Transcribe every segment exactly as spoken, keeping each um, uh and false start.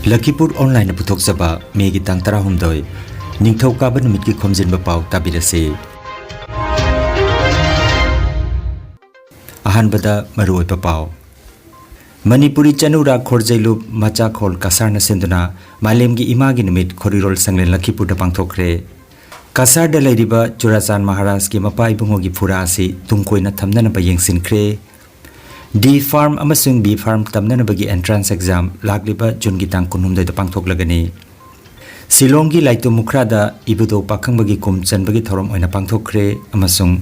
ꯂꯈꯤꯄꯨꯔ ꯑꯣꯟꯂꯥꯏꯟꯅ ꯄꯨꯊꯣꯛꯆꯕ ꯃꯦꯒꯤ ꯇꯥꯡ ꯇꯔꯥꯍꯨꯝꯗꯣꯏ, ꯅꯤꯡꯊꯧꯀꯥꯕ ꯅꯨꯃꯤꯠꯀꯤ ꯈꯣꯝꯖꯤꯟꯕ ꯄꯥꯎ ꯇꯥꯕꯤꯔꯁꯤ꯫ ꯑꯍꯥꯟꯕꯗ ꯃꯔꯨꯑꯣꯏꯕ ꯄꯥꯎ꯫ ꯃꯅꯤꯄꯨꯔꯤ ꯆꯅꯨꯔꯥ ꯈꯣꯔꯖꯩꯂꯨꯞ ꯃꯆꯥꯈꯣꯜ ꯀꯁꯥꯔꯅ ꯁꯤꯟꯗꯨꯅ ꯃꯥꯂꯦꯝꯒꯤ ꯏꯃꯥꯒꯤ ꯅꯨꯃꯤꯠ ꯈꯣꯔꯤꯔꯣꯜ ꯁꯪꯂꯦꯟ ꯂꯈꯤꯄꯨꯔꯗ ꯄꯥꯡꯊꯣꯛꯈ꯭ꯔꯦ꯫ ꯀꯁꯥꯔꯗ ꯂꯩꯔꯤꯕ ꯆꯨꯔꯥꯆꯥꯟ ꯃꯍꯥꯔꯥꯖꯀꯤ ꯃꯄꯥ ꯏꯕꯨꯡꯉꯣꯒꯤ ꯐꯨꯔꯥ ꯑꯁꯤ ꯇꯨꯡ ꯀꯣꯏꯅ ꯊꯝꯅꯅꯕ ꯌꯦꯡꯁꯤꯟꯈ꯭ꯔꯦ꯫ ꯗꯤ ꯐꯥꯔꯝ ꯑꯃꯁꯨꯡ ꯕꯤ ꯐꯥꯔꯝ ꯇꯝꯅꯅꯕꯒꯤ ꯑꯦꯟꯇ꯭ꯔꯥꯟꯁ ꯑꯦꯛꯖꯥꯝ ꯂꯥꯛꯂꯤꯕ ꯖꯨꯟꯒꯤ ꯇꯥꯡ ꯀꯨꯟꯍꯨꯝꯗꯣꯏꯗ ꯄꯥꯡꯊꯣꯛꯂꯒꯅꯤ꯫ ꯁꯤꯂꯣꯡꯒꯤ ꯂꯥꯏꯇꯣ ꯃꯨꯈ꯭ꯔꯥꯗ ꯏꯕꯨꯙꯧ ꯄꯥꯈꯪꯕꯒꯤ ꯀꯨꯝ ꯆꯟꯕꯒꯤ ꯊꯧꯔꯝ ꯑꯣꯏꯅ ꯄꯥꯡꯊꯣꯛꯈ꯭ꯔꯦ ꯑꯃꯁꯨꯡ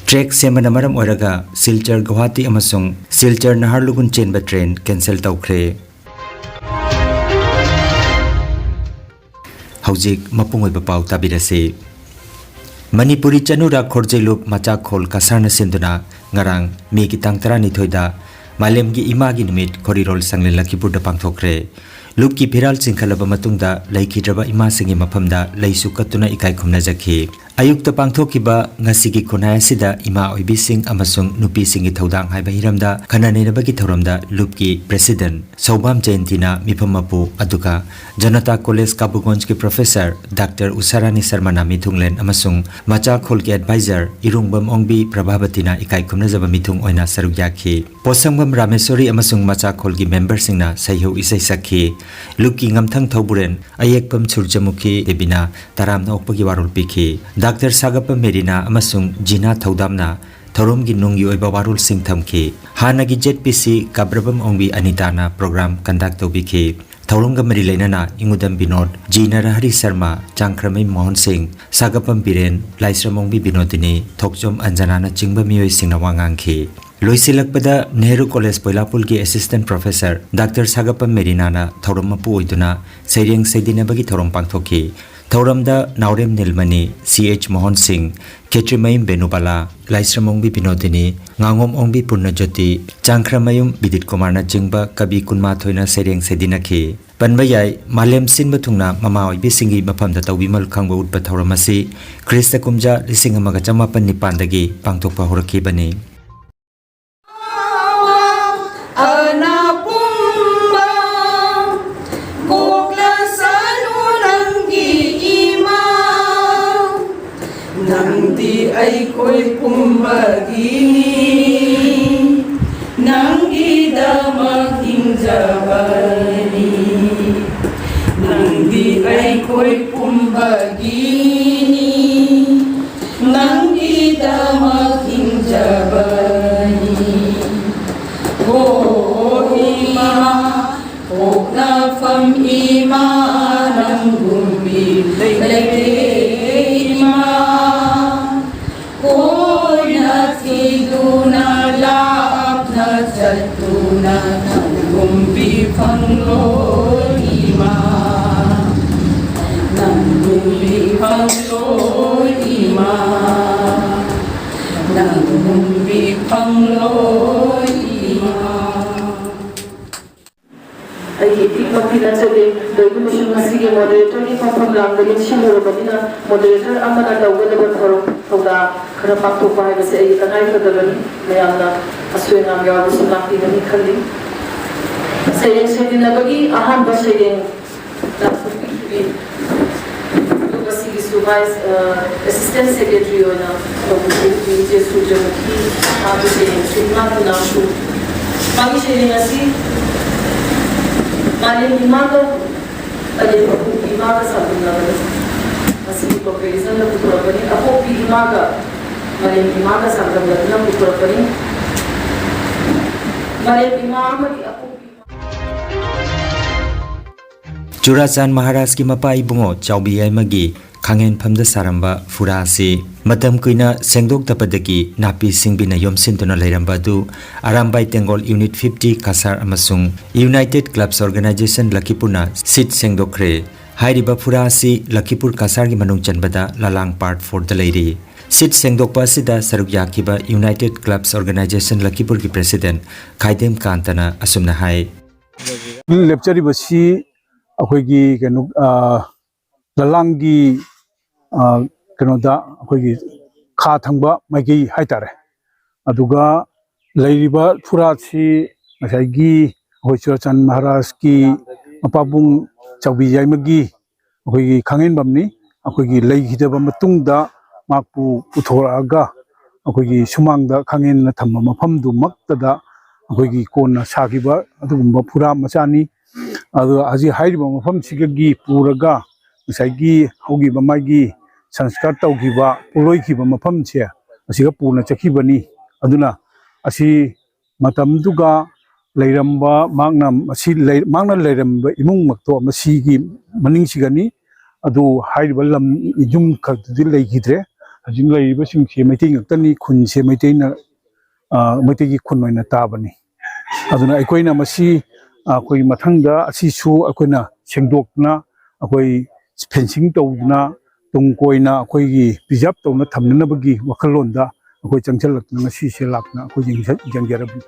ꯇ꯭ꯔꯦꯛ ꯁꯦꯝꯕꯅ ꯃꯔꯝ ꯑꯣꯏꯔꯒ ꯁꯤꯜꯆꯔ ꯒꯨꯋꯥꯍꯥꯇꯤ ꯑꯃꯁꯨꯡ ꯁꯤꯜꯆꯔ ꯅꯍꯥꯔꯂꯨꯒꯨꯟ ꯆꯦꯟꯕ ꯇ꯭ꯔꯦꯟ ꯀꯦꯟꯁꯦꯜ ꯇꯧꯈ꯭ꯔꯦ꯫ ꯍꯧꯖꯤꯛ ꯃꯄꯨꯡ ꯑꯣꯏꯕ ꯄꯥꯎ ꯇꯥꯕꯤꯔꯁꯤ꯫ ꯃꯅꯤꯄꯨꯔꯤ ꯆꯅꯨꯔꯥ ꯈꯣꯔꯖꯩꯂꯨꯞ ꯃꯆꯥꯈꯣꯜ ꯀꯁꯥꯔꯅ ꯁꯤꯟꯗꯨꯅ ꯉꯔꯥꯡ ꯃꯦꯒꯤ ꯇꯥꯡ ꯇꯔꯥꯅꯤꯊꯣꯏꯗ ꯃꯥꯂꯦꯝꯒꯤ ꯏꯃꯥꯒꯤ ꯅꯨꯃꯤꯠ ꯈꯣꯔꯤꯔꯣꯜ ꯁꯪꯂꯦꯟ ꯂꯈꯤꯄꯨꯔꯗ ꯄꯥꯡꯊꯣꯛꯈ꯭ꯔꯦ꯫ ꯂꯨꯞꯀꯤ ꯐꯤꯔꯥꯜ ꯆꯤꯡꯈꯠꯂꯕ ꯃꯇꯨꯡꯗ ꯂꯩꯈꯤꯗ꯭ꯔꯕ ꯏꯃꯥꯁꯤꯡꯒꯤ ꯃꯐꯝꯗ ꯂꯩꯁꯨ ꯀꯠꯇꯨꯅ ꯏꯀꯥꯏ ꯈꯨꯝꯅꯖꯈꯤ꯫ ꯑꯌꯨꯛꯇ ꯄꯥꯡꯊꯣꯛꯈꯤꯕ ꯉꯁꯤꯒꯤ ꯈꯨꯟꯅꯥꯏ ꯑꯁꯤꯗ ꯏꯃꯥ ꯑꯣꯏꯕꯤꯁꯤꯡ ꯑꯃꯁꯨꯡ ꯅꯨꯄꯤꯁꯤꯡꯒꯤ ꯊꯧꯗꯥꯡ ꯍꯥꯏꯕ ꯍꯤꯔꯝꯗ ꯈꯟꯅ ꯅꯩꯅꯕꯒꯤ ꯊꯧꯔꯝꯗ ꯂꯨꯞꯀꯤ ꯄ꯭ꯔꯦꯁꯤꯗꯦꯟꯠ ꯁꯧꯕꯥꯝ ꯖꯌꯟꯇꯤꯅ ꯃꯤꯐꯝ ꯃꯄꯨ, ꯑꯗꯨꯒ ꯖꯅꯇꯥ ꯀꯣꯂꯦꯖ ꯀꯥꯕꯨꯒꯣꯟꯖꯀꯤ ꯄ꯭ꯔꯣꯐꯦꯁꯔ ꯗꯥꯛꯇꯔ ꯎꯁꯥꯔꯥꯅꯤ ꯁꯔꯃꯅ ꯃꯤꯊꯨꯡꯂꯦꯟ ꯑꯃꯁꯨꯡ ꯃꯆꯥꯈꯣꯜꯒꯤ ꯑꯦꯗꯚꯥꯏꯖꯔ ꯏꯔꯨꯡꯕꯝ ꯑꯣꯡꯕꯤ ꯄ꯭ꯔꯚꯥꯕꯇꯤꯅ ꯏꯀꯥꯏ ꯈꯨꯝꯅꯖꯕ ꯃꯤꯊꯨꯡ ꯑꯣꯏꯅ ꯁꯔꯨꯛ ꯌꯥꯈꯤ꯫ ꯄꯣꯠꯁꯪꯕꯝ ꯔꯥꯃꯦꯁꯣꯔꯤ ꯑꯃꯁꯨꯡ ꯃꯆꯥꯈꯣꯜꯒꯤ ꯃꯦꯝꯕꯔꯁꯤꯡꯅ ꯁꯩꯍꯧ ꯏꯁꯩ ꯁꯛꯈꯤ꯫ ꯂꯨꯞꯀꯤ ꯉꯝꯊꯪ ꯊꯧꯕꯨꯔꯦꯟ ꯑꯌꯦꯛꯄꯝ ꯁꯨꯔꯖꯃꯨꯈꯤ ꯗꯦꯕꯤꯅ ꯇꯔꯥꯝꯅ ꯑꯣꯛꯄꯒꯤ ꯋꯥꯔꯣꯜ ꯄꯤꯈꯤ꯫ ꯗꯥꯛꯇꯔ ꯁꯥꯒꯞꯄꯝ ꯃꯦꯔꯤꯅꯥ ꯑꯃꯁꯨꯡ ꯖꯤꯅꯥ ꯊꯧꯗꯥꯝꯅ ꯊꯧꯔꯝꯒꯤ ꯅꯨꯡꯒꯤ ꯑꯣꯏꯕ ꯋꯥꯔꯣꯜꯁꯤꯡ ꯊꯝꯈꯤ꯫ ꯍꯥꯟꯅꯒꯤ ꯖꯦꯠ ꯄꯤ ꯁꯤ ꯀꯥꯕ꯭ꯔꯕꯝ ꯑꯣꯡꯕꯤ ꯑꯅꯤꯇꯥꯅ ꯄ꯭ꯔꯣꯒ꯭ꯔꯥꯝ ꯀꯟꯗꯛ ꯇꯧꯕꯤꯈꯤ꯫ ꯊꯧꯔꯝꯒ ꯃꯔꯤ ꯂꯩꯅꯅ ꯏꯉꯨꯗꯝ ꯕꯤꯅꯣꯗ, ꯖꯤ ꯅꯔꯍꯔꯤ ꯁꯔꯃ, ꯆꯥꯡꯈ꯭ꯔꯃꯩ ꯃꯣꯍꯟ ꯁꯤꯡ, ꯁꯥꯒꯞꯄꯝ ꯕꯤꯔꯦꯟ, ꯂꯥꯏꯁ꯭ꯔꯝ ꯑꯣꯡꯕꯤ ꯕꯤꯅꯣꯗꯤꯅꯤ, ꯊꯣꯛꯆꯣꯝ ꯑꯟꯖꯅꯥꯅꯆꯤꯡꯕ ꯃꯤꯑꯣꯏꯁꯤꯡꯅ ꯋꯥ ꯉꯥꯡꯈꯤ꯫ ꯂꯣꯏꯁꯤꯜꯂꯛꯄꯗ ꯅꯦꯍꯔꯨ ꯀꯣꯂꯦꯖ ꯄꯣꯏꯂꯥꯄꯨꯜꯒꯤ ꯑꯦꯁꯤꯁꯇꯦꯟꯠ ꯄ꯭ꯔꯣꯐꯦꯁꯔ ꯗꯥꯛꯇꯔ ꯁꯥꯒꯞꯄꯝ ꯃꯦꯔꯤꯅꯥꯅ ꯊꯧꯔꯝ ꯃꯄꯨ ꯑꯣꯏꯗꯨꯅ ꯁꯩꯔꯦꯡ ꯁꯩꯗꯤꯟꯅꯕꯒꯤ ꯊꯧꯔꯝ ꯄꯥꯡꯊꯣꯛꯈꯤ꯫ ꯊꯧꯔꯝꯗ ꯅꯥꯎꯔꯦꯝ ꯅꯤꯜꯃꯅꯤ, ꯁꯤ ꯑꯩꯆ ꯃꯣꯍꯟ ꯁꯤꯡ, ꯈꯦꯇ꯭ꯔꯤꯃꯌꯨꯝ ꯕꯦꯅꯨꯕꯥꯂꯥ, ꯂꯥꯏꯁ꯭ꯔꯝ ꯑꯣꯡꯕꯤ ꯕꯤꯅꯣꯗꯤꯅꯤ, ꯉꯥꯉꯣꯝ ꯑꯣꯡꯕꯤ ꯄꯨꯔꯅꯖꯣꯇꯤ, ꯆꯥꯡꯈ꯭ꯔꯃꯌꯨꯝ ꯕꯤꯗꯤꯠ ꯀꯨꯃꯥꯔꯅꯆꯤꯡꯕ ꯀꯕꯤ ꯀꯨꯟꯃꯥꯊꯣꯏꯅ ꯁꯩꯔꯦꯡ ꯁꯩꯗꯤꯟꯅꯈꯤ꯫ ꯄꯟꯕ ꯌꯥꯏ, ꯃꯥꯂꯦꯝ ꯁꯤꯟꯕ ꯊꯨꯡꯅ ꯃꯃꯥ ꯑꯣꯏꯕꯤꯁꯤꯡꯒꯤ ꯃꯐꯝꯗ ꯇꯧꯕꯤꯃꯜ ꯈꯪꯕ ꯎꯠꯄ ꯊꯧꯔꯝ ꯑꯁꯤ ꯈ꯭ꯔꯤꯁꯇ ꯀꯨꯝꯖꯥ ꯂꯤꯁꯤꯡ ꯑꯃꯒ ꯆꯃꯥꯄꯟ ꯅꯤꯄꯥꯟꯗꯒꯤ ꯄꯥꯡꯊꯣꯛꯄ ꯍꯧꯔꯛꯈꯤꯕꯅꯤ꯫ ꯑꯅꯥꯄꯨꯝꯕ ꯑꯩꯈꯣꯏ ꯄꯨꯝꯕꯒꯤꯅꯤ, ꯅꯪꯒꯤꯗꯃꯛ ꯍꯤꯡꯖꯕꯅꯤ꯫ ꯅꯪꯗꯤ ꯑꯩꯈꯣꯏ ꯄꯨꯝꯕꯒꯤꯅꯤ, ꯅꯪꯒꯤꯗꯃꯛ ꯍꯤꯡꯖꯕꯅꯤ꯫ ꯑꯣ ꯏꯃꯥ, ꯄꯣꯛꯅꯐꯝ ꯏꯃꯥ, ꯅꯪꯒꯨꯝꯕꯤ ꯂꯩꯇꯦ ꯏꯃꯥ꯫ ꯀꯣꯏꯅ ꯊꯤꯗꯨꯅ ꯂꯥꯞꯅ ꯆꯠꯇꯨꯅ ꯅꯪꯒꯨꯝꯕꯤ ꯐꯪꯂꯣꯏ ꯏꯃꯥ꯫ ꯅꯪꯒꯨꯝꯕꯤ ꯐꯪꯂꯣꯏ ꯏꯃꯥ꯫ ꯅꯪꯒꯨꯝꯕꯤ ꯐꯪꯂꯣꯏ ꯏꯃꯥ꯫ ꯑꯩꯒꯤ ꯏꯄꯤꯛꯃꯛꯇꯤ ꯅꯠꯆꯗꯦ꯫ ꯀꯔꯤꯒꯨꯝꯕꯁꯨ ꯉꯁꯤꯒꯤ moderatorꯒꯤ ꯐꯝꯐꯝ ꯂꯥꯡꯗ ꯂꯦꯡꯁꯤꯜꯂꯨꯔꯕꯅꯤꯅ moderator ꯑꯃꯅ ꯇꯧꯒꯗꯕ ꯊꯧꯔꯝ ꯊꯧꯗꯥ ꯈꯔ ꯄꯥꯡꯊꯣꯛꯄ ꯍꯥꯏꯕꯁꯦ ꯑꯩꯒꯤ ꯇꯉꯥꯏ ꯐꯗꯕꯅꯤ꯫ ꯃꯌꯥꯝꯅ ꯑꯁꯣꯏ ꯑꯉꯥꯝ ꯌꯥꯎꯔꯕꯁꯨ ꯉꯥꯛꯄꯤꯒꯅꯤ ꯈꯜꯂꯤ꯫ ꯁꯩꯔꯦꯡ ꯁꯩꯗꯤꯟꯅꯕꯒꯤ ꯑꯍꯥꯟꯕ ꯁꯩꯔꯦꯡ ꯂꯥꯛꯄꯤꯈꯤꯕꯤ, ꯑꯗꯨꯒ ꯁꯤꯒꯤꯁꯨ vice, ꯑ, assistant secretary ꯑꯣꯏꯅ ꯇꯧꯕꯤꯈꯤꯕꯤ ꯏꯆꯦ ꯁꯨꯔꯖꯃꯨꯈꯤ, ꯃꯥꯒꯤ ꯁꯩꯔꯦꯡꯁꯨ ꯏꯃꯥ ꯈꯨꯅꯥꯡꯁꯨ꯫ ꯃꯥꯒꯤ ꯁꯩꯔꯦꯡ ꯑꯁꯤ ꯃꯥꯂꯦꯝ ꯏꯃꯥꯒ ꯀꯂꯦꯟ ꯑꯄꯣꯛꯄꯤ ꯏꯃꯥꯒ ꯆꯥꯡꯗꯝꯅꯕꯅꯤ꯫ ꯃꯁꯤꯒꯤ comparisonꯗ ꯄꯨꯊꯣꯔꯛꯄꯅꯤ꯫ ꯑꯄꯣꯛꯄꯤ ꯏꯃꯥꯒ ꯃꯥꯂꯦꯝ ꯏꯃꯥꯒ ꯆꯥꯡꯗꯝꯅꯗꯨꯅ ꯄꯨꯊꯣꯔꯛꯄꯅꯤ꯫ ꯃꯥꯂꯦꯝ ꯏꯃꯥ ꯑꯃꯗꯤ ꯑꯄꯣꯛꯄꯤ ꯏꯃꯥ꯫ ꯆꯨꯔꯥꯆꯥꯟ ꯃꯍꯥꯔꯥꯖꯀꯤ ꯃꯄꯥ ꯏꯕꯨꯡꯉꯣ ꯆꯥꯎꯕꯤ ꯌꯥꯏꯃꯒꯤ ꯈꯥꯡꯍꯦꯟꯐꯝꯗ ꯁꯥꯔꯝꯕ ꯐꯨꯔꯥ ꯑꯁꯤ ꯃꯇꯝ ꯀꯨꯏꯅ ꯁꯦꯡꯗꯣꯛꯇꯕꯗꯒꯤ ꯅꯥꯄꯤ ꯁꯤꯡꯕꯤꯅ ꯌꯣꯝꯁꯤꯟꯗꯨꯅ ꯂꯩꯔꯝꯕ ꯑꯗꯨ ꯑꯔꯥꯝꯕꯥꯏ ꯇꯦꯡꯒꯣꯜ Unit fifty ꯀꯁꯥꯔ ꯑꯃꯁꯨꯡ United Clubs Organisation ꯂꯈꯤꯄꯨꯔꯅ ꯁꯤꯠ ꯁꯦꯡꯗꯣꯛꯈ꯭ꯔꯦ꯫ ꯍꯥꯏꯔꯤꯕ ꯐꯨꯔꯥ ꯑꯁꯤ ꯂꯈꯤꯄꯨꯔ ꯀꯁꯥꯔꯒꯤ ꯃꯅꯨꯡ ꯆꯟꯕꯗ ꯂꯂꯥꯡ Part fourꯗ ꯂꯩꯔꯤ꯫ ꯁꯤꯠ ꯁꯦꯡꯗꯣꯛꯄ ꯑꯁꯤꯗ ꯁꯔꯨꯛ ꯌꯥꯈꯤꯕ United Clubs Organisation ꯂꯈꯤꯄꯨꯔꯒꯤ president ꯈꯥꯏꯗꯦꯝ ꯀꯥꯟꯇꯅ ꯑꯁꯨꯝꯅ ꯍꯥꯏ꯫ ꯂꯦꯞꯆꯔꯤꯕꯁꯤ ꯑꯩꯈꯣꯏꯒꯤ ꯀꯩꯅꯣ, ꯑ, ꯂꯂꯥꯡꯒꯤ, ꯑ, ꯀꯩꯅꯣꯗ ꯑꯩꯈꯣꯏꯒꯤ ꯈꯥ ꯊꯪꯕ ꯃꯥꯏꯀꯩ ꯍꯥꯏꯇꯥꯔꯦ꯫ ꯑꯗꯨꯒ ꯂꯩꯔꯤꯕ ꯐꯨꯔꯥꯁꯤ ꯉꯁꯥꯏꯒꯤ ꯑꯩꯈꯣꯏ ꯆꯨꯔꯥꯆꯥꯟ ꯃꯍꯥꯔꯥꯖꯀꯤ ꯃꯄꯥꯕꯨꯡ ꯆꯥꯎꯕꯤ ꯌꯥꯏꯃꯒꯤ ꯑꯩꯈꯣꯏꯒꯤ ꯈꯥꯡꯍꯦꯟꯐꯝꯅꯤ꯫ ꯑꯩꯈꯣꯏꯒꯤ ꯂꯩꯈꯤꯗꯕ ꯃꯇꯨꯡꯗ ꯃꯍꯥꯛꯄꯨ ꯄꯨꯊꯣꯔꯛꯑꯒ ꯑꯩꯈꯣꯏꯒꯤ ꯁꯨꯃꯥꯡꯗ ꯈꯥꯡꯉꯦꯟꯅ ꯊꯝꯕ ꯃꯐꯝꯗꯨꯃꯛꯇꯗ ꯑꯩꯈꯣꯏꯒꯤ ꯀꯣꯟꯅ ꯁꯥꯈꯤꯕ ꯑꯗꯨꯒꯨꯝꯕ ꯐꯨꯔꯥ ꯃꯆꯥꯅꯤ꯫ ꯑꯗꯣ ꯍꯧꯖꯤꯛ ꯍꯥꯏꯔꯤꯕ ꯃꯐꯝꯁꯤꯗꯒꯤ ꯄꯨꯔꯒ ꯉꯁꯥꯏꯒꯤ ꯍꯧꯈꯤꯕ ꯃꯥꯒꯤ ꯁꯪꯁꯀꯥꯔ ꯇꯧꯈꯤꯕ, ꯄꯣꯠꯂꯣꯏꯈꯤꯕ ꯃꯐꯝꯁꯦ ꯑꯁꯤꯒ ꯄꯨꯅ ꯆꯠꯈꯤꯕꯅꯤ꯫ ꯑꯗꯨꯅ ꯑꯁꯤ ꯃꯇꯝꯗꯨꯒ ꯂꯩꯔꯝꯕ ꯃꯍꯥꯛꯅ ꯃꯁꯤ ꯂꯩ-, ꯃꯍꯥꯛꯅ ꯂꯩꯔꯝꯕ ꯏꯃꯨꯡꯃꯛꯇꯣ ꯃꯁꯤꯒꯤ ꯃꯅꯤꯡꯁꯤꯒꯅꯤ꯫ ꯑꯗꯨ ꯍꯥꯏꯔꯤꯕ ꯂꯝ ꯌꯨꯝ ꯈꯛꯇꯗꯤ ꯂꯩꯈꯤꯗ꯭ꯔꯦ꯫ ꯍꯧꯖꯤꯛ ꯂꯩꯔꯤꯕꯁꯤꯡꯁꯦ ꯃꯩꯇꯩ ꯉꯥꯛꯇꯅꯤ, ꯈꯨꯟꯁꯦ ꯃꯩꯇꯩꯅ, ꯑ, ꯃꯩꯇꯩꯒꯤ ꯈꯨꯟ ꯑꯣꯏꯅ ꯇꯥꯕꯅꯤ꯫ ꯑꯗꯨꯅ ꯑꯩꯈꯣꯏꯅ ꯃꯁꯤ, ꯑ, ꯑꯩꯈꯣꯏꯒꯤ ꯃꯊꯪꯗ ꯑꯁꯤꯁꯨ ꯑꯩꯈꯣꯏꯅ ꯁꯦꯡꯗꯣꯛꯇꯨꯅ, ꯑꯩꯈꯣꯏ ꯐꯦꯟꯁꯤꯡ ꯇꯧꯗꯨꯅ, ꯇꯨꯡ ꯀꯣꯏꯅ ꯑꯩꯈꯣꯏꯒꯤ ꯄ꯭ꯔꯤꯖꯥꯕ ꯇꯧꯅ ꯊꯝꯅꯅꯕꯒꯤ ꯋꯥꯈꯜꯂꯣꯟꯗ ꯑꯩꯈꯣꯏ ꯆꯪꯁꯤꯜꯂꯛꯇꯨꯅ ꯉꯁꯤꯁꯦ ꯂꯥꯛꯇꯨꯅ ꯑꯩꯈꯣꯏ ꯌꯦꯡꯁ-, ꯌꯦꯡꯖꯔꯕꯅꯤ꯫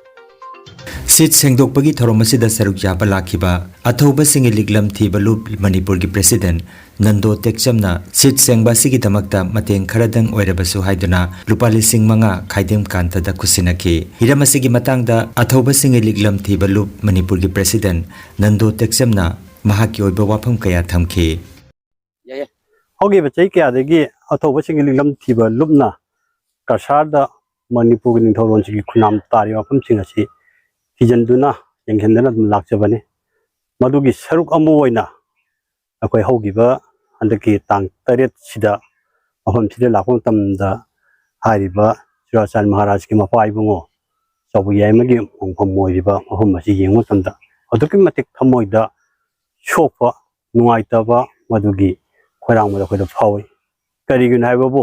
ꯁꯤꯠ ꯁꯦꯡꯗꯣꯛꯄꯒꯤ ꯊꯧꯔꯝ ꯑꯁꯤꯗ ꯁꯔꯨꯛ ꯌꯥꯕ ꯂꯥꯛꯈꯤꯕ ꯑꯊꯧꯕꯁꯤꯡꯒꯤ ꯂꯤꯛꯂꯝ ꯊꯤꯕ ꯂꯨꯞ ꯃꯅꯤꯄꯨꯔꯒꯤ ꯄ꯭ꯔꯦꯁꯤꯗꯦꯟꯠ ꯅꯟꯗꯣ ꯇꯦꯛꯆꯝꯅ ꯁꯤꯠ ꯁꯦꯡꯕ ꯑꯁꯤꯒꯤꯗꯃꯛꯇ ꯃꯇꯦꯡ ꯈꯔꯗꯪ ꯑꯣꯏꯔꯕꯁꯨ ꯍꯥꯏꯗꯨꯅ ꯂꯨꯄꯥ ꯂꯤꯁꯤꯡ ꯃꯉꯥ ꯈꯥꯏꯗꯦꯝ ꯀꯥꯟꯇꯗ ꯈꯨꯠꯁꯤꯟꯅꯈꯤ꯫ ꯍꯤꯔꯝ ꯑꯁꯤꯒꯤ ꯃꯇꯥꯡꯗ ꯑꯊꯧꯕꯁꯤꯡꯒꯤ ꯂꯤꯛꯂꯝ ꯊꯤꯕ ꯂꯨꯞ ꯃꯅꯤꯄꯨꯔꯒꯤ ꯄ꯭ꯔꯦꯁꯤꯗꯦꯟꯠ ꯅꯟꯗꯣ ꯇꯦꯛꯆꯝꯅ ꯃꯍꯥꯛꯀꯤ ꯑꯣꯏꯕ ꯋꯥꯐꯝ ꯀꯌꯥ ꯊꯝꯈꯤ꯫ ꯍꯧꯈꯤꯕ ꯆꯍꯤ ꯀꯌꯥꯗꯒꯤ ꯑꯊꯧꯕꯁꯤꯡꯒꯤ ꯂꯤꯛꯂꯝ ꯊꯤꯕ ꯂꯨꯞꯅ ꯀꯁꯥꯔꯗ ꯃꯅꯤꯄꯨꯔꯒꯤ ꯅꯤꯡꯊꯧꯔꯣꯟꯁꯤꯡꯒꯤ ꯈꯨꯟꯅꯥꯝ ꯇꯥꯔꯤꯕ ꯃꯐꯝꯁꯤꯡ ꯑꯁꯤ ꯊꯤꯖꯤꯟꯗꯨꯅ ꯌꯦꯡꯁꯤꯟꯗꯨꯅ ꯑꯗꯨꯝ ꯂꯥꯛꯆꯕꯅꯤ꯫ ꯃꯗꯨꯒꯤ ꯁꯔꯨꯛ ꯑꯃ ꯑꯣꯏꯅ ꯑꯩꯈꯣꯏ ꯍꯧꯈꯤꯕ ꯍꯟꯗꯛꯀꯤ ꯇꯥꯡ ꯇꯔꯦꯠꯁꯤꯗ ꯃꯐꯝꯁꯤꯗ ꯂꯥꯛꯄ ꯃꯇꯝꯗ ꯍꯥꯏꯔꯤꯕ ꯆꯨꯔꯥꯆꯥꯟ ꯃꯍꯥꯔꯥꯖꯀꯤ ꯃꯄꯥ ꯏꯕꯨꯡꯉꯣ ꯆꯥꯎꯕ ꯌꯥꯏꯃꯒꯤ ꯃꯣꯡꯐꯝ ꯑꯣꯏꯔꯤꯕ ꯃꯐꯝ ꯑꯁꯤ ꯌꯦꯡꯕ ꯃꯇꯝꯗ ꯑꯗꯨꯛꯀꯤ ꯃꯇꯤꯛ ꯊꯃꯣꯏꯗ ꯁꯣꯛꯄ, ꯅꯨꯡꯉꯥꯏꯇꯕ, ꯃꯗꯨꯒꯤ ꯈꯣꯏꯔꯥꯡꯕꯗ ꯑꯩꯈꯣꯏꯗ ꯐꯥꯎꯏ꯫ ꯀꯔꯤꯒꯤꯅꯣ ꯍꯥꯏꯕꯕꯨ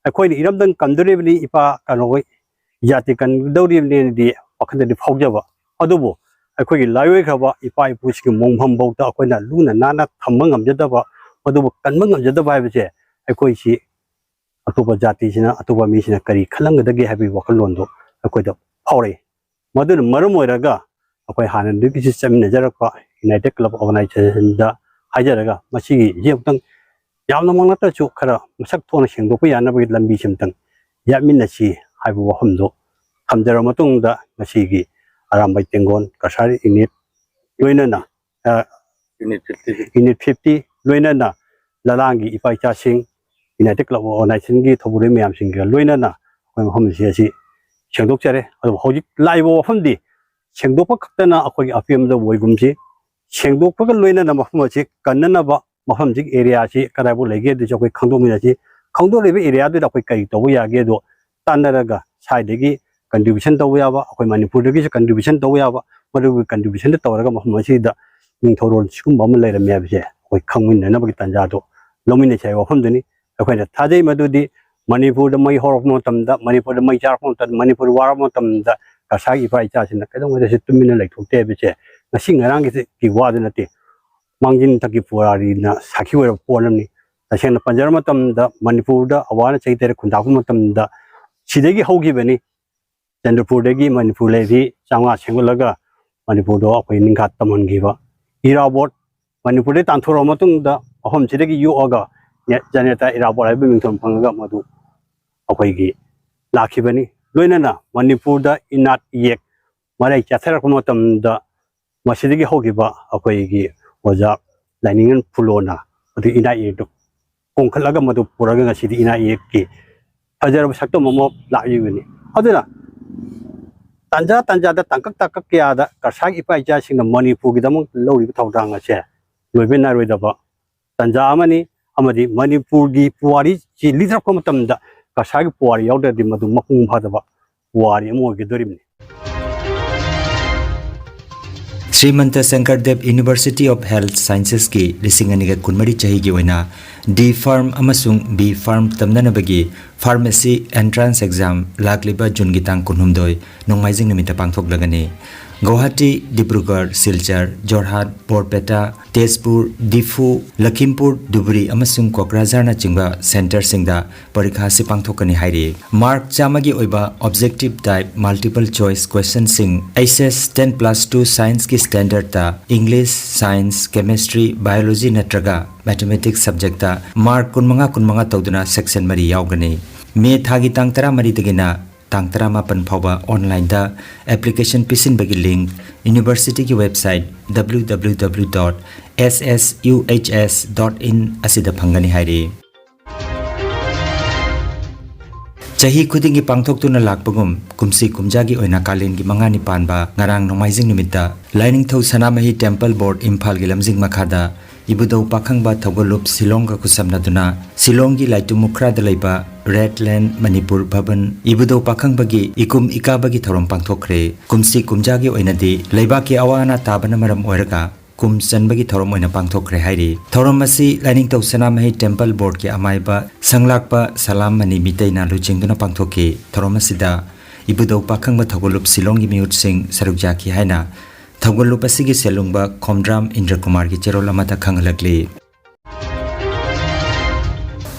ꯑꯩꯈꯣꯏꯅ ꯏꯔꯝꯗꯝ ꯀꯟꯗꯣꯔꯤꯕꯅꯤ, ꯏꯄꯥ ꯀꯩꯅꯣ ꯖꯥꯇꯤ ꯀꯟꯗꯧꯔꯤꯕꯅꯦꯅꯗꯤ ꯋꯥꯈꯜꯗꯗꯤ ꯐꯥꯎꯖꯕ, ꯑꯗꯨꯕꯨ ꯑꯩꯈꯣꯏꯒꯤ ꯂꯥꯏꯑꯣꯏꯈ꯭ꯔꯕ ꯏꯄꯥ ꯏꯄꯨꯁꯤꯡꯒꯤ ꯃꯣꯡꯐꯝꯐꯥꯎꯗ ꯑꯩꯈꯣꯏꯅ ꯂꯨꯅ ꯅꯥꯟꯅ ꯊꯝꯕ ꯉꯝꯖꯗꯕ, ꯃꯗꯨꯕꯨ ꯀꯟꯕ ꯉꯝꯖꯗꯕ ꯍꯥꯏꯕꯁꯦ ꯑꯩꯈꯣꯏꯁꯤ ꯑꯇꯣꯞꯄ ꯖꯥꯇꯤꯁꯤꯅ, ꯑꯇꯣꯞꯄ ꯃꯤꯁꯤꯅ ꯀꯔꯤ ꯈꯜꯂꯝꯒꯗꯒꯦ ꯍꯥꯏꯕꯒꯤ ꯋꯥꯈꯜꯂꯣꯟꯗꯣ ꯑꯩꯈꯣꯏꯗ ꯐꯥꯎꯔꯛꯏ꯫ ꯃꯗꯨꯅ ꯃꯔꯝ ꯑꯣꯏꯔꯒ ꯑꯩꯈꯣꯏ ꯍꯥꯟꯅꯗꯒꯤꯁꯨ ꯆꯠꯃꯤꯟꯅꯖꯔꯛꯄ United Club Organizationꯗ ꯍꯥꯏꯖꯔꯒ ꯃꯁꯤꯒꯤ ꯑꯃꯨꯛꯇꯪ ꯌꯥꯝꯅꯃꯛ ꯅꯠꯇ꯭ꯔꯁꯨ ꯈꯔ ꯃꯁꯛ ꯊꯣꯛꯅ ꯁꯦꯡꯗꯣꯛꯄ ꯌꯥꯅꯕꯒꯤ ꯂꯝꯕꯤꯁꯤ ꯑꯃꯨꯛꯇꯪ ꯌꯥꯠꯃꯤꯟꯅꯁꯤ ꯍꯥꯏꯕ ꯋꯥꯐꯝꯗꯣ ꯊꯝꯖꯔꯕ ꯃꯇꯨꯡꯗ ꯉꯁꯤꯒꯤ ꯑꯔꯥꯝꯕꯥꯏ ꯇꯦꯡꯒꯣꯜ ꯀꯁꯥꯔ unit ꯂꯣꯏꯅꯅ, ꯑ, unit fifty ꯂꯣꯏꯅꯅ ꯂꯂꯥꯡꯒꯤ ꯏꯄꯥ ꯏꯆꯥꯁꯤꯡ, United Club of Organizationꯒꯤ ꯊꯧꯕꯨꯔꯣꯏ ꯃꯌꯥꯝꯁꯤꯡꯒ ꯂꯣꯏꯅꯅ ꯑꯩꯈꯣꯏ ꯃꯐꯝꯁꯤ ꯑꯁꯤ ꯁꯦꯡꯗꯣꯛꯆꯔꯦ꯫ ꯑꯗꯨꯕꯨ ꯍꯧꯖꯤꯛ ꯂꯥꯛꯏꯕ ꯋꯥꯐꯝꯗꯤ ꯁꯦꯡꯗꯣꯛꯄ ꯈꯛꯇꯅ ꯑꯩꯈꯣꯏꯒꯤ ꯑꯄꯦꯟꯕꯗ ꯑꯣꯏꯒꯨꯝꯁꯤ, ꯁꯦꯡꯗꯣꯛꯄꯒ ꯂꯣꯏꯅꯅ ꯃꯐꯝ ꯑꯁꯤ ꯀꯟꯅꯅꯕ ꯃꯐꯝꯁꯤ, ꯑꯦꯔꯤꯌꯥꯁꯤ ꯀꯗꯥꯏꯐꯥꯎ ꯂꯩꯒꯦ ꯑꯗꯨꯁꯨ ꯑꯩꯈꯣꯏ ꯈꯪꯗꯣꯛꯃꯤꯟꯅꯁꯤ꯫ ꯈꯪꯗꯣꯛꯂꯤꯕ ꯑꯦꯔꯤꯌꯥꯗꯨꯗ ꯑꯩꯈꯣꯏ ꯀꯔꯤ ꯇꯧꯕ ꯌꯥꯒꯦ ꯑꯗꯣ ꯇꯥꯟꯅꯔꯒ ꯁ꯭ꯋꯥꯏꯗꯒꯤ contribution ꯇꯧꯕ ꯌꯥꯕ, ꯑꯩꯈꯣꯏ ꯃꯅꯤꯄꯨꯔꯗꯒꯤꯁꯨ contribution ꯇꯧꯕ ꯌꯥꯕ, ꯃꯗꯨꯒꯤ contributionꯗꯨ ꯇꯧꯔꯒ ꯃꯐꯝ ꯑꯁꯤꯗ ꯅꯤꯡꯊꯧꯔꯣꯜ ꯁꯤꯒꯨꯝꯕ ꯑꯃ ꯂꯩꯔꯝꯃꯦ ꯍꯥꯏꯕꯁꯦ ꯑꯩꯈꯣꯏ ꯈꯪꯃꯤꯟꯅꯅꯕꯒꯤ ꯇꯥꯟꯖꯥꯗꯣ ꯂꯧꯃꯤꯟꯅꯁꯤ ꯍꯥꯏꯕ ꯋꯥꯐꯝꯗꯨꯅꯤ꯫ ꯑꯩꯈꯣꯏꯅ ꯊꯥꯖꯩ ꯃꯗꯨꯗꯤ ꯃꯅꯤꯄꯨꯔꯗ ꯃꯩ ꯍꯧꯔꯛꯄ ꯃꯇꯝꯗ, ꯃꯅꯤꯄꯨꯔꯗ ꯃꯩ ꯆꯥꯔꯛꯄ ꯃꯇꯝꯗ, ꯃꯅꯤꯄꯨꯔ ꯋꯥꯔꯛꯄ ꯃꯇꯝꯗ ꯀꯁꯥꯔꯒꯤ ꯏꯄꯥ ꯏꯆꯥꯁꯤꯡꯅ ꯀꯩꯗꯧꯉꯩꯗꯁꯨ ꯇꯨꯃꯤꯟꯅ ꯂꯩꯊꯣꯛꯇꯦ ꯍꯥꯏꯕꯁꯦ ꯉꯁꯤ ꯉꯔꯥꯡꯒꯤꯒꯤ ꯋꯥꯗꯨ ꯅꯠꯇꯦ, ꯃꯥꯡꯖꯤꯟ ꯃꯊꯛꯀꯤ ꯄꯨꯋꯥꯔꯤꯅ ꯁꯥꯈꯤ ꯑꯣꯏꯔꯕ ꯄꯣꯠ ꯑꯃꯅꯤ꯫ ꯇꯁꯦꯡꯅ ꯄꯟꯖꯔꯕ ꯃꯇꯝꯗ ꯃꯅꯤꯄꯨꯔꯗ ꯑꯋꯥꯅ ꯆꯍꯤ ꯇꯔꯦꯠ ꯈꯨꯟꯗꯥꯕ ꯃꯇꯝꯗ ꯁꯤꯗꯒꯤ ꯍꯧꯈꯤꯕꯅꯤ꯫ ꯆꯟꯗ꯭ꯔꯄꯨꯔꯗꯒꯤ ꯃꯅꯤꯄꯨꯔ ꯂꯩꯔꯤ ꯆꯥꯝꯃꯉꯥ ꯁꯦꯝꯒꯠꯂꯒ ꯃꯅꯤꯄꯨꯔꯗꯣ ꯑꯩꯈꯣꯏ ꯅꯤꯡꯈꯥ ꯇꯝꯍꯟꯈꯤꯕ꯫ ꯏꯔꯥꯕꯣꯠ ꯃꯅꯤꯄꯨꯔꯗꯒꯤ ꯇꯥꯟꯊꯣꯔꯛꯑ ꯃꯇꯨꯡꯗ ꯃꯐꯝꯁꯤꯗꯒꯤ ꯌꯣꯛꯑꯒ ꯖꯅꯦꯇꯥ ꯏꯔꯥꯕꯣꯠ ꯍꯥꯏꯕ ꯃꯤꯡꯊꯣꯟ ꯐꯪꯉꯒ ꯃꯗꯨ ꯑꯩꯈꯣꯏꯒꯤ ꯂꯥꯛꯈꯤꯕꯅꯤ꯫ ꯂꯣꯏꯅꯅ ꯃꯅꯤꯄꯨꯔꯗ ꯏꯅꯥꯠ ꯏꯌꯦꯛ ꯃꯔꯩ ꯆꯠꯊꯔꯛꯄ ꯃꯇꯝꯗ ꯃꯁꯤꯗꯒꯤ ꯍꯧꯈꯤꯕ ꯑꯩꯈꯣꯏꯒꯤ ꯑꯣꯖꯥ ꯂꯥꯏꯅꯤꯡꯉꯦꯜ ꯐꯨꯂꯣꯅ ꯑꯗꯨ ꯏꯅꯥꯠ ꯏꯌꯦꯛꯇꯨ ꯀꯣꯡꯈꯠꯂꯒ ꯃꯗꯨ ꯄꯨꯔꯒ ꯉꯁꯤꯗꯤ ꯏꯅꯥꯠ ꯏꯌꯦꯛꯀꯤ ꯐꯖꯔꯕ ꯁꯛꯇꯝ ꯑꯃ ꯂꯥꯛꯂꯤꯕꯅꯤ꯫ ꯑꯗꯨꯅ ꯇꯥꯟꯖꯥ ꯇꯥꯟꯖꯥꯗ ꯇꯥꯡꯀꯛ ꯇꯥꯡꯀꯛ ꯀꯌꯥꯗ ꯀꯁꯥꯔꯒꯤ ꯏꯄꯥ ꯏꯆꯥꯁꯤꯡꯅ ꯃꯅꯤꯄꯨꯔꯒꯤꯗꯃꯛ ꯂꯧꯔꯤꯕ ꯊꯧꯗꯥꯡ ꯑꯁꯦ ꯂꯣꯏꯕ ꯅꯥꯏꯔꯣꯏꯗꯕ ꯇꯥꯟꯖꯥ ꯑꯃꯅꯤ꯫ ꯑꯃꯗꯤ ꯃꯅꯤꯄꯨꯔꯒꯤ ꯄꯨꯋꯥꯔꯤꯁꯤ ꯂꯤꯊꯔꯛꯄ ꯃꯇꯝꯗ ꯀꯁꯥꯔꯒꯤ ꯄꯨꯋꯥꯔꯤ ꯌꯥꯎꯗ꯭ꯔꯗꯤ ꯃꯗꯨ ꯃꯄꯨꯡ ꯐꯥꯗꯕ ꯄꯨꯋꯥꯔꯤ ꯑꯃ ꯑꯣꯏꯒꯗꯧꯔꯤꯕꯅꯤ꯫ ꯁ꯭ꯔꯤꯃꯟꯇ ꯁꯪꯀꯔꯗꯦꯕ University of Health Sciences ꯀꯤ ꯂꯤꯁꯤꯡ ꯑꯅꯤꯒ ꯀꯨꯟꯃꯔꯤ ꯆꯍꯤꯒꯤ ꯑꯣꯏꯅ D Pharm ꯑꯃꯁꯨꯡ B Pharm ꯇꯝꯅꯅꯕꯒꯤ pharmacy entrance exam ꯂꯥꯛꯂꯤꯕ ꯖꯨꯟꯒꯤ ꯇꯥꯡ ꯀꯨꯟꯍꯨꯝꯗꯣꯏ, ꯅꯣꯡꯃꯥꯏꯖꯤꯡ ꯅꯨꯃꯤꯠꯇ ꯄꯥꯡꯊꯣꯛꯂꯒꯅꯤ꯫ ꯒꯧꯍꯥꯇꯤ, ꯗꯤꯕ꯭ꯔꯨꯒꯔ, ꯁꯤꯜꯆꯔ, ꯖꯣꯔꯍꯥꯠ, ꯕꯣꯔꯄꯦꯇꯥ, ꯇꯦꯖꯄꯨꯔ, ꯗꯤꯐꯨ, ꯂꯈꯤꯝꯄꯨꯔ, ꯙꯨꯕ꯭ꯔꯤ ꯑꯃꯁꯨꯡ ꯀꯣꯀ꯭ꯔꯥꯖꯥꯔꯅꯆꯤꯡꯕ centreꯁꯤꯡꯗ ꯄꯔꯤꯈꯥ ꯑꯁꯤ ꯄꯥꯡꯊꯣꯛꯀꯅꯤ ꯍꯥꯏꯔꯤ꯫ Mark ꯆꯥꯝꯃꯒꯤ ꯑꯣꯏꯕ objective type multiple choice questionꯁꯤꯡ HS ten plus two scienceꯀꯤ standardꯇ English, Science, Chemistry, Biology ꯅꯠꯇ꯭ꯔꯒ Mathematics subjectꯇ mark ꯀꯨꯟꯃꯉꯥ ꯀꯨꯟꯃꯉꯥ ꯇꯧꯗꯨꯅ section ꯃꯔꯤ ꯌꯥꯎꯒꯅꯤ꯫ ꯃꯦ ꯊꯥꯒꯤ ꯇꯥꯡ ꯇꯔꯥꯃꯔꯤꯗꯒꯤꯅ ꯇꯥꯡ ꯇꯔꯥꯃꯥꯄꯟ ꯐꯥꯎꯕ onlineꯗ application ꯄꯤꯁꯤꯟꯕꯒꯤ link universityꯒꯤ website www dot ssuhs dot in ꯑꯁꯤꯗ ꯐꯪꯒꯅꯤ ꯍꯥꯏꯔꯤ꯫ ꯆꯍꯤ ꯈꯨꯗꯤꯡꯒꯤ ꯄꯥꯡꯊꯣꯛꯇꯨꯅ ꯂꯥꯛꯄꯒꯨꯝ, ꯀꯨꯝꯁꯤ ꯀꯨꯝꯖꯥꯒꯤ ꯑꯣꯏꯅ ꯀꯥꯂꯦꯟꯒꯤ ꯃꯉꯥꯅꯤ ꯄꯥꯟꯕ ꯉꯔꯥꯡ ꯅꯣꯡꯃꯥꯏꯖꯤꯡ ꯅꯨꯃꯤꯠꯇ ꯂꯥꯏꯅꯤꯡꯊꯧ ꯁꯅꯥꯃꯍꯤ ꯇꯦꯝꯄꯜ ꯕꯣꯔꯗ ꯏꯝꯐꯥꯜꯒꯤ ꯂꯝꯖꯤꯡ ꯃꯈꯥꯗ ꯏꯕꯨꯙꯧ ꯄꯥꯈꯪꯕ ꯊꯧꯒꯜꯂꯨꯞ ꯁꯤꯂꯣꯡꯒ ꯈꯨꯠꯁꯝꯅꯗꯨꯅ ꯁꯤꯂꯣꯡꯒꯤ ꯂꯥꯏꯇꯨ ꯃꯨꯈ꯭ꯔꯥꯗ ꯂꯩꯕ ꯔꯦꯗ ꯂꯦꯟ ꯃꯅꯤꯄꯨꯔ ꯚꯕꯟ ꯏꯕꯨꯙꯧ ꯄꯥꯈꯪꯕꯒꯤ ꯏꯀꯨꯝ ꯏꯀꯥꯕꯒꯤ ꯊꯧꯔꯝ ꯄꯥꯡꯊꯣꯛꯈ꯭ꯔꯦ꯫ ꯀꯨꯝꯁꯤ ꯀꯨꯝꯖꯥꯒꯤ ꯑꯣꯏꯅꯗꯤ ꯂꯩꯕꯥꯛꯀꯤ ꯑꯋꯥ ꯑꯅꯥ ꯇꯥꯕꯅ ꯃꯔꯝ ꯑꯣꯏꯔꯒ ꯀꯨꯝ ꯆꯟꯕꯒꯤ ꯊꯧꯔꯝ ꯑꯣꯏꯅ ꯄꯥꯡꯊꯣꯛꯈ꯭ꯔꯦ ꯍꯥꯏꯔꯤ꯫ ꯊꯧꯔꯝ ꯑꯁꯤ ꯂꯥꯏꯅꯤꯡꯊꯧ ꯁꯅꯥꯃꯍꯤ ꯇꯦꯝꯄꯜ ꯕꯣꯔꯗꯀꯤ ꯑꯃꯥꯏꯕ ꯁꯪꯂꯥꯛꯄ ꯁꯂꯥꯝ ꯃꯅꯤ ꯃꯤꯇꯩꯅ ꯂꯨꯆꯤꯡꯗꯨꯅ ꯄꯥꯡꯊꯣꯛꯈꯤ꯫ ꯊꯧꯔꯝ ꯑꯁꯤꯗ ꯏꯕꯨꯙꯧ ꯄꯥꯈꯪꯕ ꯊꯧꯒꯜꯂꯨꯞ ꯁꯤꯂꯣꯡꯒꯤ ꯃꯤꯍꯨꯠꯁꯤꯡ ꯁꯔꯨꯛ ꯌꯥꯈꯤ ꯍꯥꯏꯅ ꯊꯧꯒꯜꯂꯨꯞ ꯑꯁꯤꯒꯤ ꯁꯦꯜꯂꯨꯡꯕ ꯈꯣꯝꯗ꯭ꯔꯥꯝ ꯏꯟꯗ꯭ꯔꯀꯨꯃꯥꯔꯒꯤ ꯆꯦꯔꯣꯜ ꯑꯃꯗ ꯈꯪꯍꯜꯂꯛꯂꯤ꯫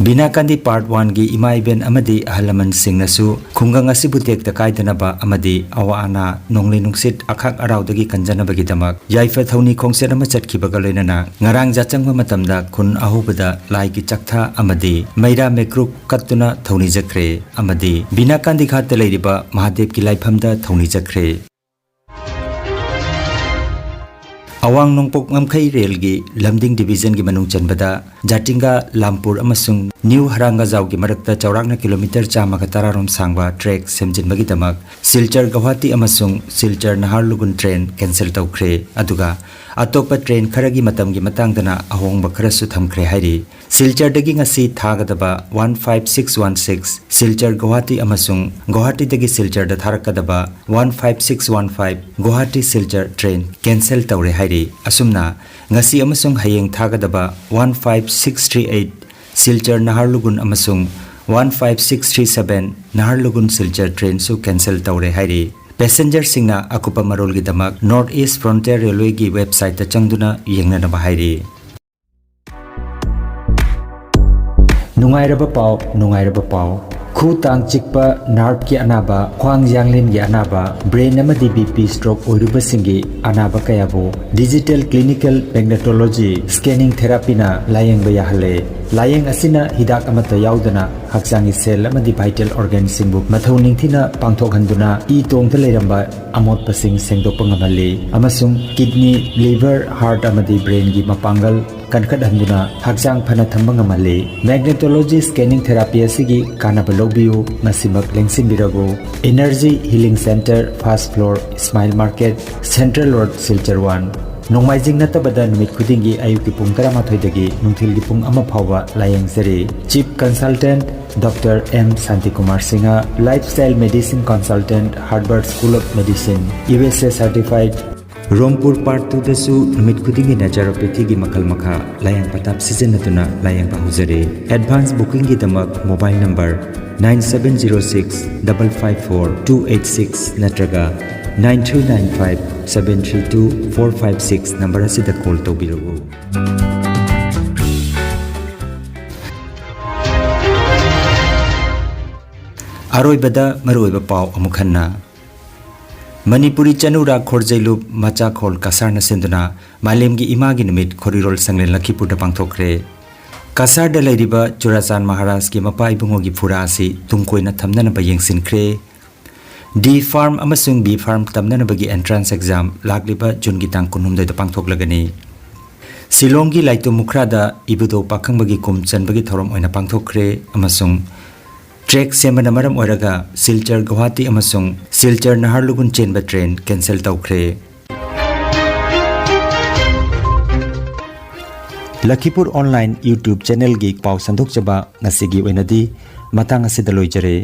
ꯕꯤꯅꯥꯀꯥꯟꯗꯤ ꯄꯥꯔꯠ ꯋꯥꯟꯒꯤ ꯏꯃꯥ ꯏꯕꯦꯟ ꯑꯃꯗꯤ ꯑꯍꯜ ꯂꯃꯟꯁꯤꯡꯅꯁꯨ ꯈꯨꯡꯒꯪ ꯑꯁꯤꯕꯨ ꯇꯦꯛꯇ ꯀꯥꯏꯗꯅꯕ ꯑꯃꯗꯤ ꯑꯋꯥ ꯑꯅꯥ, ꯅꯣꯡꯂꯩ ꯅꯨꯡꯁꯤꯠ, ꯑꯈꯥꯛ ꯑꯔꯥꯎꯗꯒꯤ ꯀꯟꯖꯅꯕꯒꯤꯗꯃꯛ ꯌꯥꯏꯐ ꯊꯧꯅꯤ ꯈꯣꯡꯆꯠ ꯑꯃ ꯆꯠꯈꯤꯕꯒ ꯂꯣꯏꯅꯅ ꯉꯔꯥꯡ ꯌꯥꯆꯪꯕ ꯃꯇꯝꯗ ꯈꯨꯟ ꯑꯍꯧꯕꯗ ꯂꯥꯏꯒꯤ ꯆꯥꯛꯊꯥ ꯑꯃꯗꯤ ꯃꯩꯔꯥ ꯃꯩꯀ꯭ꯔꯨꯛ ꯀꯠꯇꯨꯅ ꯊꯧꯅꯤꯖꯈ꯭ꯔꯦ ꯑꯃꯗꯤ ꯕꯤꯅꯥꯀꯥꯟꯗꯤ ꯘꯥꯠꯇ ꯂꯩꯔꯤꯕ ꯃꯍꯥꯗꯦꯕꯀꯤ ꯂꯥꯏꯐꯝꯗ ꯊꯧꯅꯤꯖꯈ꯭ꯔꯦ꯫ ꯑꯋꯥꯡ ꯅꯣꯡꯄꯣꯛ ꯉꯝꯈꯩ ꯔꯦꯜꯒꯤ ꯂꯝꯗꯤꯡ ꯗꯤꯕꯤꯖꯟꯒꯤ ꯃꯅꯨꯡ ꯆꯟꯕꯗ ꯖꯥꯇꯤꯡꯒꯥ ꯂꯥꯝꯄꯨꯔ ꯑꯃꯁꯨꯡ ꯅ꯭ꯌꯨ ꯍꯔꯥꯡꯒꯖꯥꯎꯒꯤ ꯃꯔꯛꯇ ꯆꯥꯎꯔꯥꯛꯅ ꯀꯤꯂꯣꯃꯤꯇꯔ ꯆꯥꯝꯃꯒ ꯇꯔꯥꯔꯣꯝ ꯁꯥꯡꯕ ꯇ꯭ꯔꯦꯛ ꯁꯦꯝꯖꯤꯟꯕꯒꯤꯗꯃꯛ ꯁꯤꯜꯆꯔ ꯒꯧꯍꯥꯇꯤ ꯑꯃꯁꯨꯡ ꯁꯤꯜꯆꯔ ꯅꯍꯥꯔꯂꯨꯒꯨꯟ ꯇ꯭ꯔꯦꯟ ꯀꯦꯟꯁꯦꯜ ꯇꯧꯈ꯭ꯔꯦ꯫ ꯑꯗꯨꯒ ꯑꯇꯣꯞꯄ ꯇ꯭ꯔꯦꯟ ꯈꯔꯒꯤ ꯃꯇꯝꯒꯤ ꯃꯇꯥꯡꯗꯅ ꯑꯍꯣꯡꯕ ꯈꯔꯁꯨ ꯊꯝꯈ꯭ꯔꯦ ꯍꯥꯏꯔꯤ꯫ ꯁꯤꯜꯆꯔꯗꯒꯤ ꯉꯁꯤ ꯊꯥꯒꯗꯕ one five six one six Silchar Guwahati ꯑꯃꯁꯨꯡ ꯒꯧꯍꯥꯇꯤꯗꯒꯤ ꯁꯤꯜꯆꯔꯗ ꯊꯥꯔꯛꯀꯗꯕ one five six one five Guwahati Silchar train cancel ꯇꯧꯔꯦ ꯍꯥꯏꯔꯤ꯫ ꯑꯁꯨꯝꯅ ꯉꯁꯤ ꯑꯃꯁꯨꯡ ꯍꯌꯦꯡ ꯊꯥꯒꯗꯕ one five six three eight Silchar Naharlagun ꯑꯃꯁꯨꯡ one five six three seven Naharlagun Silchar ꯇ꯭ꯔꯦꯟꯁꯨ ꯀꯦꯟꯁꯦꯜ ꯇꯧꯔꯦ ꯍꯥꯏꯔꯤ꯫ ꯄꯦꯁꯦꯟꯖꯔꯁꯤꯡꯅ ꯑꯀꯨꯞꯄ ꯃꯔꯣꯜꯒꯤꯗꯃꯛ ꯅꯣꯔꯠ ꯏꯁ ꯐ꯭ꯔꯣꯟꯇꯤꯌꯔ ꯔꯦꯜꯋꯦꯒꯤ ꯋꯦꯕꯁꯥꯏꯠꯇ ꯆꯪꯗꯨꯅ ꯌꯦꯡꯅꯅꯕ ꯍꯥꯏꯔꯤ꯫ ꯅꯨꯡꯉꯥꯏꯔꯕ ꯄꯥꯎ, ꯅꯨꯡꯉꯥꯏꯔꯕ ꯄꯥꯎ꯫ ꯈꯨ ꯇꯥꯡ ꯆꯤꯛꯄ, ꯅꯥꯔꯚꯀꯤ ꯑꯅꯥꯕ, ꯈ꯭ꯋꯥꯡ ꯌꯥꯡꯂꯦꯟꯒꯤ ꯑꯅꯥꯕ, ꯕ꯭ꯔꯦꯟ ꯑꯃꯗꯤ ꯕꯤ ꯄꯤ ꯁ꯭ꯇ꯭ꯔꯣꯛ ꯑꯣꯏꯔꯨꯕꯁꯤꯡꯒꯤ ꯑꯅꯥꯕ ꯀꯌꯥꯕꯨ ꯗꯤꯖꯤꯇꯦꯜ ꯀ꯭ꯂꯤꯅꯤꯀꯦꯜ ꯃꯦꯒꯅꯦꯇꯣꯂꯣꯖꯤ ꯁ꯭ꯀꯦꯅꯤꯡ ꯊꯦꯔꯥꯄꯤꯅ ꯂꯥꯌꯦꯡꯕ ꯌꯥꯍꯜꯂꯦ꯫ ꯂꯥꯌꯦꯡ ꯑꯁꯤꯅ ꯍꯤꯗꯥꯛ ꯑꯃꯠꯇ ꯌꯥꯎꯗꯅ ꯍꯛꯆꯥꯡꯒꯤ ꯁꯦꯜ ꯑꯃꯗꯤ ꯚꯥꯏꯇꯦꯜ ꯑꯣꯔꯒꯥꯟꯁꯤꯡꯕꯨ ꯃꯊꯧ ꯅꯤꯡꯊꯤꯅ ꯄꯥꯡꯊꯣꯛꯍꯟꯗꯨꯅ ꯏ ꯇꯣꯡꯗ ꯂꯩꯔꯝꯕ ꯑꯃꯣꯠꯄꯁꯤꯡ ꯁꯦꯡꯗꯣꯛꯄ ꯉꯝꯍꯜꯂꯤ ꯑꯃꯁꯨꯡ ꯀꯤꯗꯅꯤ, ꯂꯤꯚꯔ, ꯍꯥꯔꯠ ꯑꯃꯗꯤ ꯕ꯭ꯔꯦꯟꯒꯤ ꯃꯄꯥꯡꯒꯜ ꯀꯟꯈꯠꯍꯟꯗꯨꯅ ꯍꯛꯆꯥꯡ ꯐꯅ ꯊꯝꯕ ꯉꯝꯍꯜꯂꯤ꯫ Magnetology scanning therapy ꯑꯁꯤꯒꯤ ꯀꯥꯟꯅꯕ ꯂꯧꯕꯤꯌꯨ, ꯉꯁꯤꯃꯛ ꯂꯦꯡꯁꯤꯟꯕꯤꯔꯕꯨ꯫ Energy Healing Center, first floor, Smile Market, Central Road, Silchar one꯫ ꯅꯣꯡꯃꯥꯏꯖꯤꯡ ꯅꯠꯇꯕꯗ ꯅꯨꯃꯤꯠ ꯈꯨꯗꯤꯡꯒꯤ ꯑꯌꯨꯛꯀꯤ ꯄꯨꯡ ꯇꯔꯥꯃꯥꯊꯣꯏꯗꯒꯤ ꯅꯨꯡꯊꯤꯜꯒꯤ ꯄꯨꯡ ꯑꯃ ꯐꯥꯎꯕ ꯂꯥꯌꯦꯡꯖꯔꯤ꯫ Chief Consultant, Doctor M Santikumar Singha, Lifestyle Medicine Consultant, Harvard School of Medicine, U S A certified꯫ ꯔꯣꯡꯄꯨꯔ Part two ꯗꯁꯨ ꯅꯨꯃꯤꯠ ꯈꯨꯗꯤꯡꯒꯤ naturopathy ꯒꯤ ꯃꯈꯜ ꯃꯈꯥ ꯂꯥꯌꯦꯡ ꯄꯊꯥꯞ ꯁꯤꯖꯤꯟꯅꯗꯨꯅ ꯂꯥꯌꯦꯡꯕ ꯍꯧꯖꯔꯤ꯫ Advance booking ꯒꯤꯗꯃꯛ mobile number nine seven zero six double five four two eight six ꯅꯠꯇ꯭ꯔꯒ nine three nine five seven three two four five six number ꯑꯁꯤꯗ call ꯇꯧꯕꯤꯔꯛꯎ꯫ ꯑꯔꯣꯏꯕꯗ ꯃꯔꯨꯑꯣꯏꯕ ꯄꯥꯎ ꯑꯃꯨꯛ ꯍꯟꯅ꯫ ꯃꯅꯤꯄꯨꯔꯤ ꯆꯅꯨꯔꯥ ꯈꯣꯔꯖꯩꯂꯨꯞ ꯃꯆꯥꯈꯣꯜ ꯀꯁꯥꯔꯅ ꯁꯤꯟꯗꯨꯅ ꯃꯥꯂꯦꯝꯒꯤ ꯏꯃꯥꯒꯤ ꯅꯨꯃꯤꯠ ꯈꯣꯔꯤꯔꯣꯜ ꯁꯪꯂꯦꯟ ꯂꯈꯤꯄꯨꯔꯗ ꯄꯥꯡꯊꯣꯛꯈ꯭ꯔꯦ꯫ ꯀꯁꯥꯔꯗ ꯂꯩꯔꯤꯕ ꯆꯨꯔꯥꯆꯥꯟ ꯃꯍꯥꯔꯥꯖꯀꯤ ꯃꯄꯥ ꯏꯕꯨꯡꯉꯣꯒꯤ ꯐꯨꯔꯥ ꯑꯁꯤ ꯇꯨꯡ ꯀꯣꯏꯅ ꯊꯝꯅꯅꯕ ꯌꯦꯡꯁꯤꯟꯈ꯭ꯔꯦ꯫ D Pharm ꯑꯃꯁꯨꯡ B Pharm ꯇꯝꯅꯅꯕꯒꯤ entrance exam ꯂꯥꯛꯂꯤꯕ ꯖꯨꯟꯒꯤ ꯇꯥꯡ ꯀꯨꯟꯍꯨꯝꯗꯣꯏꯗ ꯄꯥꯡꯊꯣꯛꯂꯒꯅꯤ꯫ ꯁꯤꯂꯣꯡꯒꯤ ꯂꯥꯏꯇꯣ ꯃꯨꯈ꯭ꯔꯥꯗ ꯏꯕꯨꯙꯧ ꯄꯥꯈꯪꯕꯒꯤ ꯀꯨꯝ ꯆꯟꯕꯒꯤ ꯊꯧꯔꯝ ꯑꯣꯏꯅ ꯄꯥꯡꯊꯣꯛꯈ꯭ꯔꯦ ꯑꯃꯁꯨꯡ track ꯁꯦꯝꯕꯅ ꯃꯔꯝ ꯑꯣꯏꯔꯒ ꯁꯤꯜꯆꯔ ꯒꯨꯋꯥꯍꯥꯇꯤ ꯑꯃꯁꯨꯡ ꯁꯤꯜꯆꯔ ꯅꯍꯥꯔꯂꯨꯒꯨꯟ ꯆꯦꯟꯕ train cancel ꯇꯧꯈ꯭ꯔꯦ꯫ ꯂꯈꯤꯄꯨꯔ Online YouTube channel ꯒꯤ ꯄꯥꯎ ꯁꯟꯗꯣꯛꯆꯕ ꯉꯁꯤꯒꯤ ꯑꯣꯏꯅꯗꯤ ꯃꯇꯥꯡ ꯑꯁꯤꯗ ꯂꯣꯏꯖꯔꯦ꯫